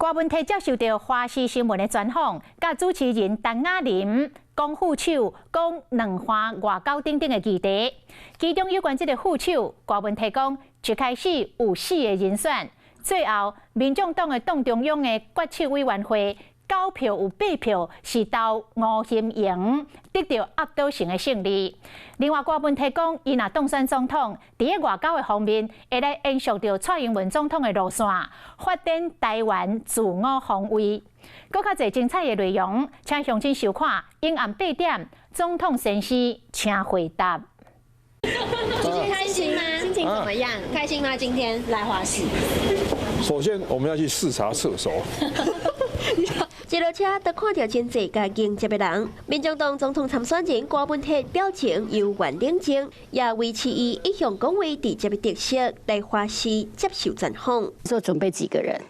郭文泰接受著華視新聞的專訪，佮主持人陳雅琳講副手、講兩岸外交等等的議題。其中有關這个副手，郭文泰講一開始有四个人選，最後民眾黨的黨中央的決策委員會九票有八票是投吳欣盈，得著壓倒性的勝利。另外，郭文泰講，伊若當選總統，佇咧外交的方面會來延續著蔡英文總統的路線，發展台灣自我防衛。閣較濟精彩的內容，請鄉親收看。永暗八點，總統先生請回答。今天開心嗎？心情怎麼樣？開心嗎？今天來華視。首先，我們要去視察廁所。一落車就看著真濟共迎接的人，民眾黨總統參選人郭文鐵表情幽怨冷靜，也維持伊一向講話直接的特色來華視接受專訪。說準備幾個人？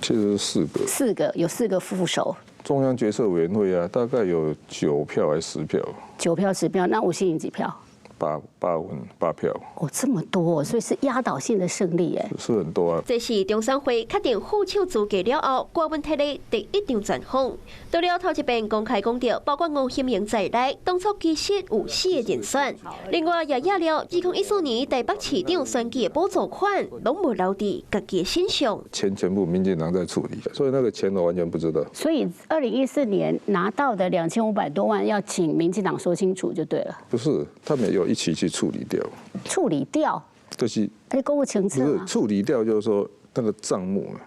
其實四個。四個，有四個副手。中央決策委員會啊，大概有九票還是十票？九票十票，那吳欣盈幾票？八八分八票。哦，這麼多，所以是壓倒性的勝利，哎。是很多啊。這是中選會確定副手資格了後，郭文鐵的第一場專訪。除了頭一遍公開講著，包括吳欣盈在內，當初其實有四个人選。另外也掖了2014年台北市長選舉的補助款，攏無留佇家己的身上。錢全部民進黨在處理，所以那個錢我完全不知道。所以2014年拿到的2500多萬，要請民進黨說清楚就對了。不是，他們有一起去處理掉。處理掉？就是。哎，公務清楚。不是處理掉，就是說那個賬目嘛，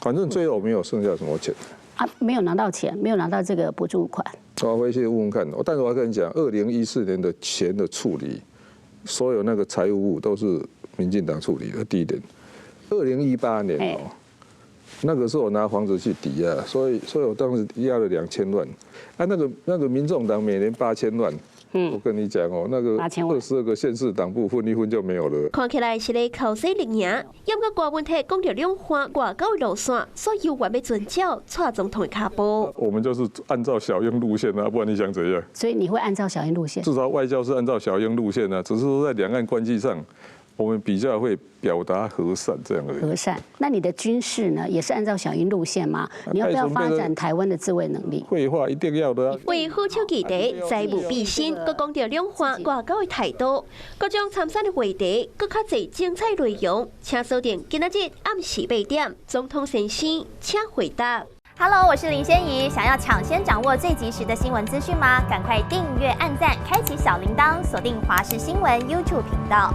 反正最後沒有剩下什麼錢。啊，沒有拿到錢，沒有拿到這個補助款。我回去問問看，但是我要跟你講，2014年的錢的處理，所有那個財務部都是民進黨處理的。第一點，2018年哦，那個時候我拿房子去抵押，所以我當時抵押了2000萬，啊，那個民眾黨每年8000萬。我跟你講哦，那個22個縣市黨部分一分就沒有了。看起來是咧口水力贏，毋過郭文鐵講著兩岸外交路線，所以猶原欲遵照蔡總統的跤步。我們就是按照小英路線啊，不然你想怎樣？所以你會按照小英路線？至少外交是按照小英路線啊，只是說在兩岸關係上，我們比較會表達和善這樣而已。和善，那你的軍事呢，也是按照小英路線嗎？你要不要發展台灣的自衛能力？廢話，一定要的啊。為副手議題，財務必新，閣講著兩岸外交的態度，各種參選的話題，閣較濟精彩內容，請鎖定今仔日暗時八點，總統先生請回答。 Hello，我是林仙怡，想要搶先掌握最及時的新聞資訊嗎？趕快訂閱、按讚、開啟小鈴鐺，鎖定華視新聞 YouTube 頻道。